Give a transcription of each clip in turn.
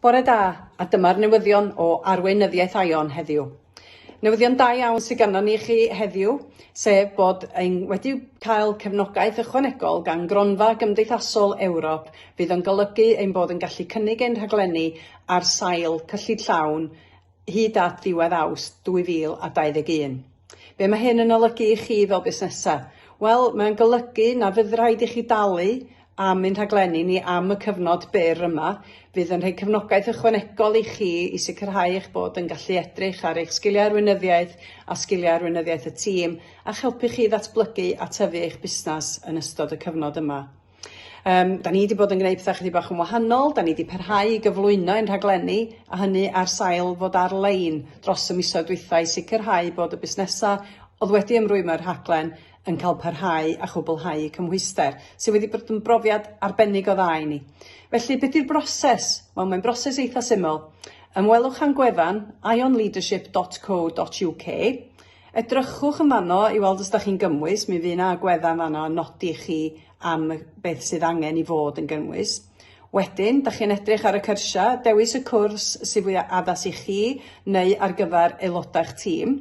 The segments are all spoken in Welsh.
Bore da, a dyma'r newyddion o arweinyddiaeth Ion heddiw. Newyddion da iawn sydd ganddo ni i chi heddiw, sef bod ein wedi cael cefnogaeth ychwanegol gan Gronfa Gymdeithasol Ewrop fydd yn golygu ein bod yn gallu cynnig ein rhaglenni ar sail cyllid llawn hyd at ddiwedd Awst 2021. Be mae hyn yn olygu i chi fel busnesau? Wel, mae'n golygu na fydd rhaid i chi dalu am ein rhaglenni ni am y cyfnod byr yma. Fydd yn rhoi cefnogaeth ychwanegol i chi i sicrhau eich bod yn gallu edrych ar eich sgiliau arweinyddiaeth a sgiliau arweinyddiaeth y tîm a'ch helpu chi i ddatblygu a tyfu eich busnes yn ystod y cyfnod yma. Yym, da ni 'di bod yn gwneud pethau chydig bach yn wahanol, da ni 'di parhau i gyflwyno ein rhaglenni, a hynny ar sail fod ar-lein dros y misoedd dwytha i sicrhau bod y busnesau oedd wedi ymrwymo i'r rhaglen yn cael parhau a chwblhau eu cymhwyster, sydd wedi bod yn brofiad arbennig o dda i ni. Felly, be 'di'r broses? Wel, mae'n broses eitha syml. Ymwelwch â'n gwefan, ionleadership.co.uk, Edrychwch yn fanno i weld os 'dach chi'n gymwys, mi fydd 'na agweddau yn fanno yn nodi chi am beth sydd angen i fod yn gymwys. Wedyn, 'dach chi'n edrych ar y cyrsiau, dewis y cwrs sydd fwya addas i chi neu ar gyfer aelodau'ch tîm.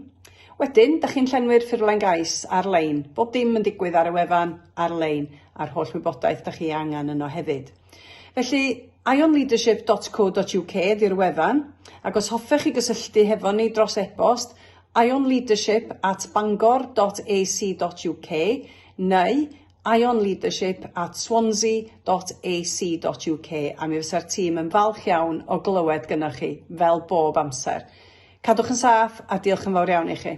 Wedyn, 'dach chi'n llenwi'r ffurflen gais ar-lein. Bob dim yn digwydd ar y wefan ar-lein, a'r holl wybodaeth 'dach chi angen yno hefyd. Felly, ionleadership.co.uk ydi'r wefan, ac os hoffech chi gysylltu hefo ni dros e-bost, ionleadership at bangor dot ac dot uk neu ionleadership at swansea dot ac dot uk a mi fysa'r tîm yn falch iawn o glywed gynnoch chi, fel bob amser. Cadwch yn saff a diolch yn fawr iawn i chi.